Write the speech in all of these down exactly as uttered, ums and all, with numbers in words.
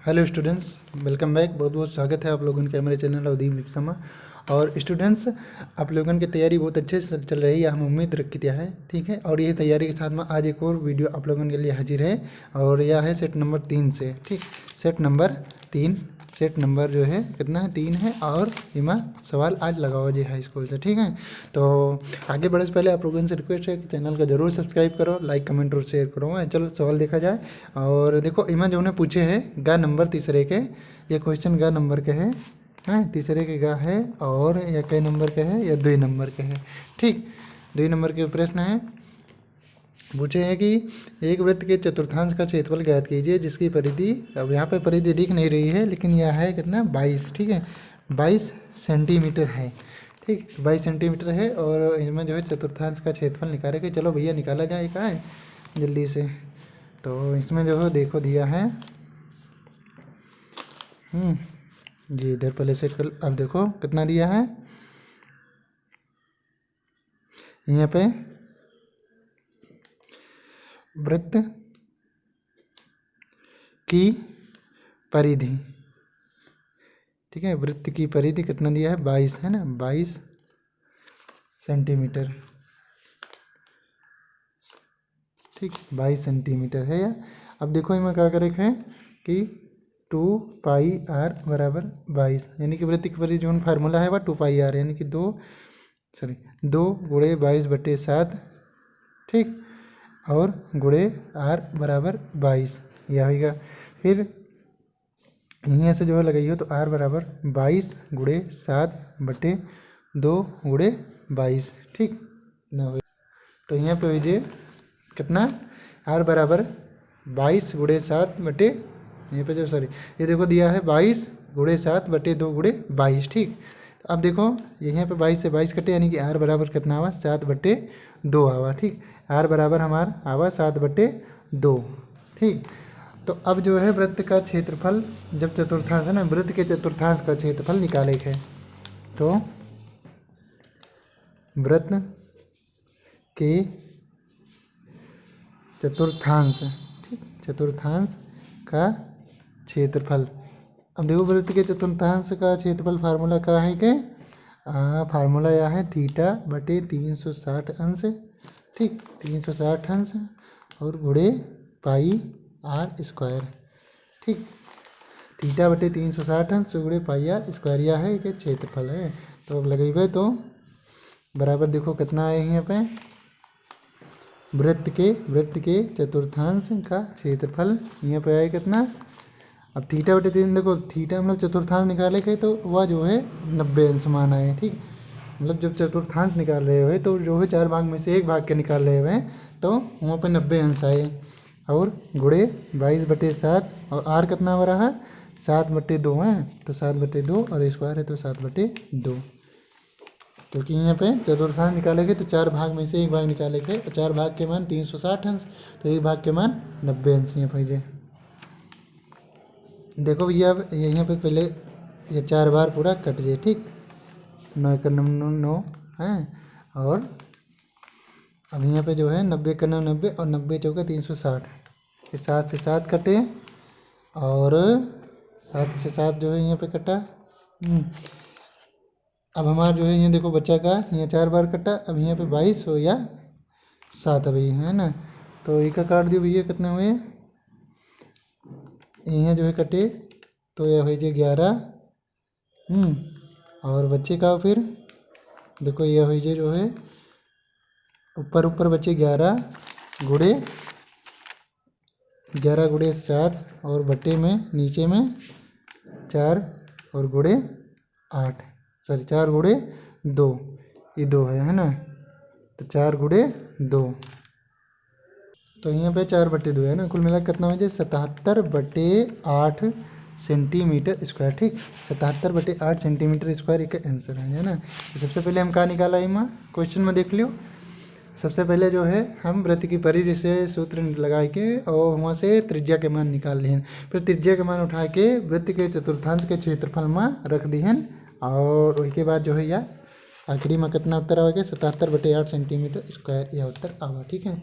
Hello students, welcome back। बहुत बहुत स्वागत है आप लोगन के हमारे channel अवधि विपसमा। और students, आप लोगन की तैयारी बहुत अच्छे से चल रही है, हम उम्मीद रखते हैं, ठीक है। और ये तैयारी के साथ में आज एक और video आप लोगन के लिए हाजिर है, और यह है set number तीन से, ठीक, set number तीन। Set number जो है कितना है, तीन है। और इमा सवाल आज लगावा जे high school से, ठीक है। तो आगे बढ़े से पहले आप लोगन से request है कि channel का जरूर subscribe करो, like, comment और share करो। हाँ, चलो सवाल देखा जाए। और देखो, इमा जो उन्हें पूछे है गा number तीसरे के, ये question गा number के है, हैं, तीसरे के गा है, और या कई number के है, या दुई number के है, ठीक, दुई number के प्रश्न है। पूछे हैं कि एक वृत्त के चतुर्थांश का क्षेत्रफल ज्ञात कीजिए जिसकी परिधि, अब यहाँ पे परिधि दिख नहीं रही है, लेकिन यह है कितना, बाईस, ठीक है, बाईस सेंटीमीटर है, ठीक, बाईस सेंटीमीटर है। और इनमें जो है चतुर्थांश का क्षेत्रफल निकाले के, चलो भैया निकाला जाए, का है जल्दी से। तो इसमें जो है देखो दिया है, हम्म, जी इधर पहले से कर, अब देखो कितना दिया है यहाँ पे, वृत्त की परिधि, ठीक है, वृत्त की परिधि कितना दिया है, बाईस है ना, बाईस सेंटीमीटर, ठीक, बाईस सेंटीमीटर है। या अब देखो इमा का करे है कि टू पाई आर बराबर बाईस, यानी कि वृत्त की परिधि जो formula है वह टू पाई आर, यानी कि दो, सॉरी, दो गुणे बाईस बटे सात, ठीक, और गुणे आर बराबर बाईस, यह होगा। फिर यहाँ से जो है लगाइयो तो आर बराबर बाईस गुणे सात बटे दो गुणे बाईस, ठीक ना हो। तो यहाँ पे हुई जे कितना, आर बराबर बाईस गुणे सात बटे, यहाँ पे जो, सॉरी, ये देखो दिया है बाईस गुणे सात बटे दो गुणे बाईस, ठीक। अब देखो यहाँ पे बाईस से बाईस कटे, यानी कि आर बराबर कितना आवा, सात बटे दो आवा, ठीक। आर बराबर हमार आवा सात बटे दो, ठीक। तो अब जो है वृत्त का क्षेत्रफल, जब चतुर्थांश है ना, वृत्त के चतुर्थांश का क्षेत्रफल निकाले के, तो वृत्त के चतुर्थांश, ठीक, चतुर्थांश का क्षेत्रफल। अब देखो वृत्त के चतुर्थांश का क्षेत्रफल formula का है के, आ, formula यह है theta बटे तीन सौ साठ अंश, ठीक, तीन सौ साठ अंश और गुणे पाई आर स्क्वायर, ठीक, theta बटे तीन सौ साठ अंश गुणे पाई आर स्क्वायर, यह है कि क्षेत्रफल है। तो अब लगेबे तो बराबर देखो कितना आए यहाँ पे, वृत्त के, वृत्त के चतुर्थांश का क्षेत्रफल यहाँ पे आए कितना। अब theta बटे तीन, देखो theta मतलब चतुर्थांश निकाले के, तो वह जो है नब्बे अंश मान आए, ठीक। मतलब जब चतुर्थांश निकाल रहे हुए तो जो है चार भाग में से एक भाग के निकाल रहे हुए, तो वहाँ पे नब्बे अंश आए। और गुणे बाईस बटे सात, और आर कितना हो रहा है, सात बटे दो है, तो सात बटे दो और स्क्वायर है तो सात बटे दो। क्योंकि यहाँ पे चतुर्थांश निकाले के तो चार भाग में से एक भाग निकाले के, तो चार भाग के मान तीन सौ साठ अंश, तो एक भाग के मान नब्बे अंश यहाँ पे जे। देखो भैया, अब यहाँ पे पहले ये चार बार पूरा कट जाए, ठीक, नौ एक नौ, नौ, नौ है, और अब यहाँ पे जो है नब्बे एक नौ नब्बे और नब्बे चौका तीन सौ साठ, फिर सात से सात कटे और सात से सात जो है यहाँ पे कटा। हम्म। अब हमार जो है यहाँ देखो बच्चा का यहाँ चार बार कटा, अब यहाँ पे बाईस हो या सात अभी है ना, तो एक का काट दियो भैया, कितने हुए, यहाँ जो है कटे तो यह हुई जे ग्यारह। हम्म, और बच्चे का फिर देखो यह हुई जे जो है ऊपर, ऊपर बचे ग्यारह गुणे, ग्यारह गुणे सात और बटे में नीचे में चार और गुणे आठ, सॉरी, चार गुणे दो, ये दो है, है ना, तो चार गुणे दो, तो यहाँ पे चार बटे दो है ना, कुल मिला के कितना हो जाए, सतहत्तर बटे आठ सेंटीमीटर स्क्वायर, ठीक, सतहत्तर बटे आठ सेंटीमीटर स्क्वायर एक आंसर है, है ना। तो सबसे पहले हम का निकाला इमा, क्वेश्चन में देख लियो, सबसे पहले जो है हम वृत्त की परिधि से सूत्र लगा के और वहाँ से त्रिज्या के मान निकाल लिहन, फिर त्रिज्या के मान उठा के वृत्त के चतुर्थांश के क्षेत्रफल में रख दिहन, और उसके बाद जो है या आखिरी में कितना उत्तर आवेगा, सतहत्तर बटे आठ सेंटीमीटर स्क्वायर यह उत्तर आवा, ठीक है।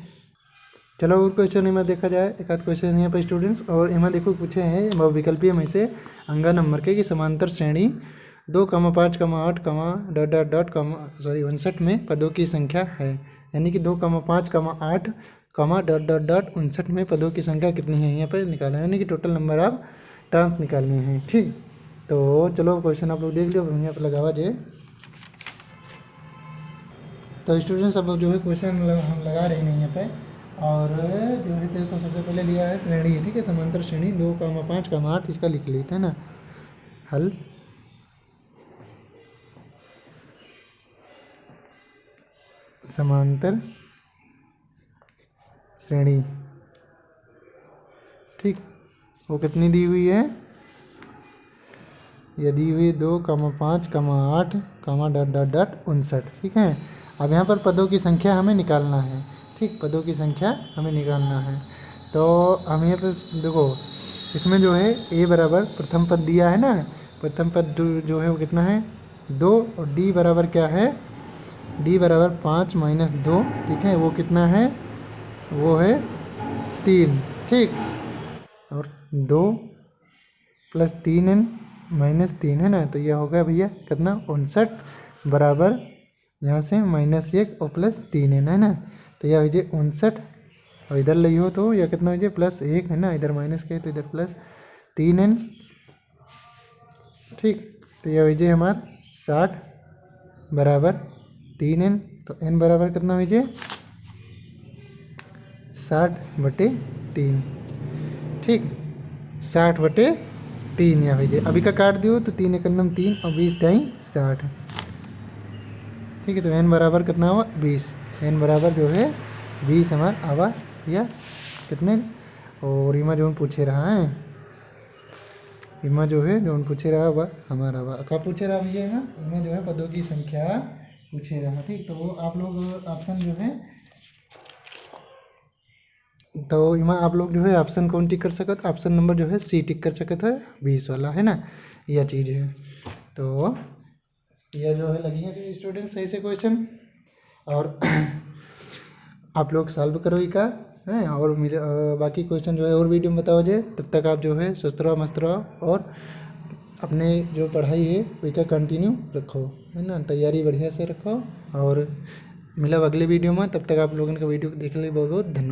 चलो और question इमा देखा जाए, एक आध question यहाँ पे students। और इमा देखो पूछे हैं, बहुविकल्पीय में से अंगा नंबर के कि समांतर श्रेणी दो comma पाँच comma आठ comma dot dot dot comma, sorry, उनसठ में पदों की संख्या है, यानी कि दो comma पाँच comma आठ comma dot dot dot उनसठ में पदों की संख्या कितनी है, यहाँ पे निकालना है, यानी कि total number of terms निकालने हैं। ठीक, तो चलो question आप लोग देख लो, अब यहाँ पे लगावा जाए। तो students, अब जो है question मतलब हम लगा रहे हैं यहाँ पे, और जो है देखो सबसे पहले लिया है श्रेणी, ठीक है, समांतर श्रेणी दो comma पाँच comma आठ, इसका लिख लेते हैं ना हल। समांतर श्रेणी, ठीक, वो कितनी दी हुई है? ये दी हुई दो comma पाँच comma आठ comma dot dot dot उनसठ, ठीक है। अब यहाँ पर पदों की संख्या हमें निकालना है, ठीक, पदों की संख्या हमें निकालना है। तो हम यहाँ पर देखो, इसमें जो है a बराबर प्रथम पद दिया है ना, प्रथम पद जो, जो है वो कितना है? दो। और d बराबर क्या है? D बराबर पाँच minus दो, ठीक है, वो कितना है? वो है तीन, ठीक। और दो plus तीन n minus तीन है ना, तो यह हो गया भैया कितना? उनसठ बराबर यहाँ से minus एक और plus तीन n है ना, तो यह हो जाए उनसठ। और इधर ले हो तो यह कितना हो जाए? Plus एक है ना, इधर minus के तो इधर plus तीन n, ठीक। तो यह हो जाए हमार साठ बराबर तीन n। तो n बराबर कितना हो जाए? साठ बटे तीन, ठीक, साठ बटे तीन या हो जाए। अभी का काट दियो तो तीन एक दम तीन और बीस दाई साठ, ठीक है। तो n बराबर कितना हुआ? बीस। n बराबर जो है बीस हमार आवा या कितने? और इमा जो पूछे रहा है, इमा जो है जो पूछे रहा हुआ हमारा हुआ, का पूछे रहा भैया? इमा, इमा जो है पदों की संख्या पूछे रहा, ठीक। तो आप लोग option जो है, तो इमा आप लोग जो है option कौन tick कर सकत? Option number जो है C tick कर सकत है, बीस वाला है ना, यह चीज़ है। तो यह जो है लगी है कि students सही से question, और आप लोग solve करो इका, हैं, और मेरे, अ, बाकी question जो है और video में बतावा जाए। तब तक आप जो है स्वस्थ रहो, मस्त रहो, और अपने जो पढ़ाई है वही का continue रखो, है ना, तैयारी बढ़िया से रखो, और मिलब अगले video में। तब तक आप लोगन का video देखे लिए बहुत बहुत धन्यवाद।